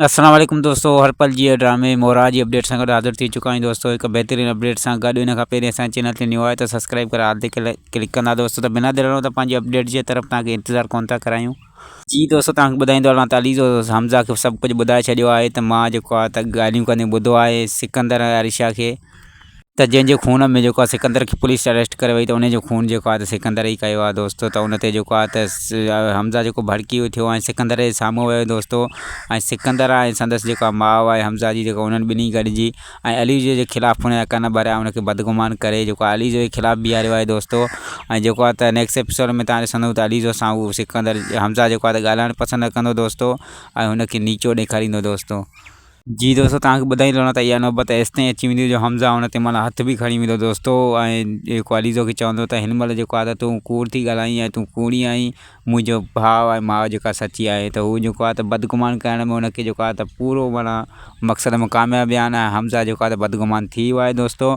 السلام عليڪم دوستو هر پل جي ڊرامي مورا جي اپڊيٽ سان گڏ حاضر ٿي چڪا آهيون دوستو هڪ بهترين اپڊيٽ سان گڏ ان کان پهرين اسان چينل تي نيو آهي ته سبسڪرائب ڪري آل تي ڪلڪ ڪندا دوستو ته بنا دير ته پنهنجي اپڊيٽ جي طرف توهان کي انتظار ڪون ٿا ڪرايون. جي دوستو توهان کي ٻڌائيندو هلان ته علي جو حمزه کي سڀ ڪجهه ٻڌائي ڇڏيو آهي ته مان جيڪو آهي ته ڳالهيون ڪندي ٻڌو آهي سڪندر ۽ عريشا کي ته جنهن جي خون ۾ جيڪو آهي سڪندر کي پوليس اريسٽ ڪري وئي ته ان جو خون جيڪو آهي ته سڪندر ئي ڪيو آهي دوستو ته ان تي جيڪو آهي ته حمزه جيڪو ڀڙڪي اٿيو ۽ سڪندر جي سامهون ويو دوستو ۽ سڪندر ۽ سندس جيڪا ماء آهي حمزه جي جيڪا انهن ٻنهي گڏجي ۽ علي جي خلاف ان جا ڪن ڀريا ان کي بدگمان ڪري جيڪو علي جي خلاف بيهاريو آهي دوستو ۽ جيڪو آهي ته نيڪسٽ ايپيسوڊ ۾ تان ڏسندو ته علي جو سان هو سڪندر حمزه جيڪو آهي ته ڳالهائڻ پسند نه ڪندو دوستو ۽ هن کي نيچو ڏيکاريندو دوستو. جي دوستو توهان کي ٻڌائيندو رهان ته اها نوبت ايستائين اچي ويندي جو حمزه ان تي معنيٰ هٿ به کڻي ويندو دوستو ۽ جيڪو عليزو کي چوندو ته هن مهل جيڪو آهي ته تون ڪوڙ ٿي ڳالهائين ۽ تون ڪوڙي آهين منهنجو ڀاء ۽ ماء جيڪا سچي آهي ته هو جيڪو آهي ته بدگمان ڪرڻ ۾ ان کي جيڪو آهي ته پورو معنيٰ مقصد ۾ ڪامياب ويا آهن ۽ حمزه جيڪو آهي ته بدگمان ٿي ويو آهي دوستو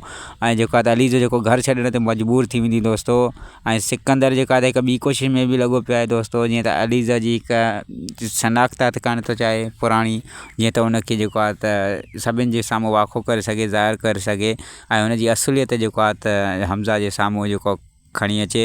۽ جيڪو آهي ته عليزو جيڪو گهر ڇڏڻ تي مجبور ٿي ويندي دوستو ۽ سڪندر جيڪا آهي هڪ ٻي ڪوشش ۾ به لڳو پيو آهي دوستو جيئن ته عليزا جي هڪ شناخت هٿ ڪرڻ ٿو چاهي پراڻي جيئن ته ان کي جيڪو آهي ته سڀني جي سامهون واکو ڪري سگهي ظاهر ڪري سگهي ۽ ان جي اصليت جيڪو آهي ته حمزه جي سامهون جيڪو کڻي اچي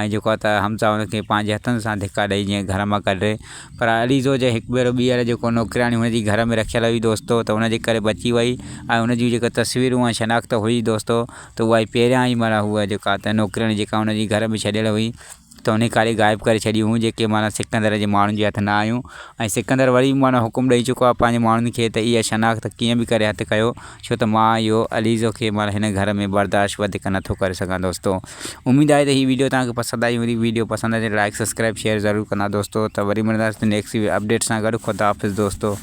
۽ جيڪو آهي ته حمزه ان کي پنهنجي هٿن سان ڌڪا ڏئي جيئن گهر مان ڪڍي پر عليزو جي هڪ ڀيرو ٻيهر جيڪو نوڪرياڻي هن جي گهر ۾ رکيل هئي دوستو ته ان جي ڪري بچي وئي ۽ ان جون جيڪا تصويرون ۽ شناخت هئي دوستو ته اها ئي پهريان ئي معنيٰ هوء جيڪا ته نوڪرياڻي جيڪا هن جي گهر ۾ ڇڏيل هئي ته انهي ڪاري غائب ڪري ڇڏي هيون جيڪي معنيٰ سڪندر جي ماڻهن جي هٿ نه آيون ۽ سڪندر وري به معنيٰ حڪم ڏئي چڪو آهي پنهنجي ماڻهن کي ته اها شناخت ڪيئن به ڪري هٿ ڪيو ڇو ته مان اهو عليزو کي معنيٰ هن گهر ۾ برداشت وڌيڪ نٿو ڪري سگهان دوستو اميد آهي ته هي ويڊيو توهان کي پسند آئي هوندي ويڊيو پسند اچي لائڪ سبسڪرائب شيئر ضرور ڪندا دوستو ته وري ملنداسين نيڪسٽ اپڊيٽ سان گڏ خدا حافظ دوستو.